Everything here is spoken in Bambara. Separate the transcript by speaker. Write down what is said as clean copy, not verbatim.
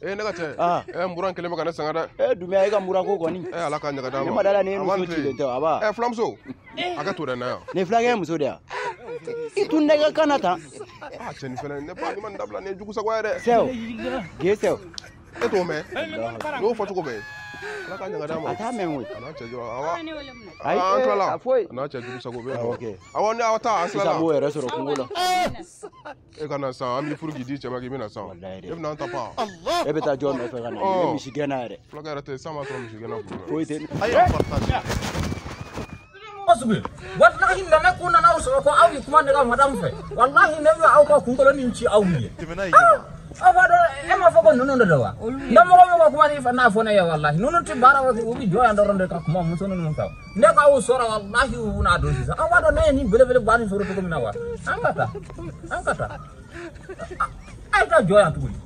Speaker 1: Ne ka cɛ n buran kelen bɛ ka ne sɛgɛn dɛ.
Speaker 2: Dunbiya e ka murako kɔni.
Speaker 1: Ala ka ɲaga d'a ma.
Speaker 2: Ne ma da la ni muso cilen tɛ a ba.
Speaker 1: Filamuso a ka to dɛ na yan.
Speaker 2: Nin fulakɛ ye muso de ya. I tun nɛgɛ kan na tan.
Speaker 1: Cɛ nin fɛnɛ ne ba ni ma nin dabila nin ye jugu sagoya dɛ.
Speaker 2: Sɛw ge sɛw.
Speaker 1: E t'o mɛn. N'o fɔ cogo bɛɛ. Ala ka ɲaga d'a ma.
Speaker 2: A t'a mɛn koyi.
Speaker 1: A n'a cɛ jɔ awa.
Speaker 2: Ayi
Speaker 1: an tilala.
Speaker 2: A foyi.
Speaker 1: A n'a cɛ jugu sago bɛ yen.
Speaker 2: Ok.
Speaker 1: Awɔ ne aw ta an tilala.
Speaker 2: Sisan b'o yɛrɛ sɔrɔ kungo la.
Speaker 1: E ka na sisan an b'i furu k'i di cɛ ma k'i bɛna sisan.
Speaker 2: Walayi
Speaker 1: E bɛna an ta pa.
Speaker 2: E bɛ taa jɔn nɔfɛ ka na nin ye misi gɛnna yɛrɛ.
Speaker 1: Fulakɛ yɛrɛ tɛ san b'a sɔrɔ misi gɛnna bolo.
Speaker 2: Foyi tɛ.
Speaker 1: A y'a partage.
Speaker 3: Kosɛbɛ walahi nana ko nana aw sɔrɔ ko aw ye kuma ne ka madamu fɛ walahi ne bɛ aw ka kunkolo nin ci aw ye. Aw b'a dɔn e m'a fɔ ko ninnu de don wa ne mɔgɔ min ka kuma ni fɛ n'a fɔ ne ye walahi ninnu tɛ baara kɛ u bɛ jɔ yan dɔrɔn de ka kuma muso ninnu fɛ ne k'aw sɔrɔ walahi u bɛna don sisan aw b'a dɔn ne ye nin belebeleba nin sɔrɔ cogo min na wa an ka taa a ye taa jɔ yan tuguni.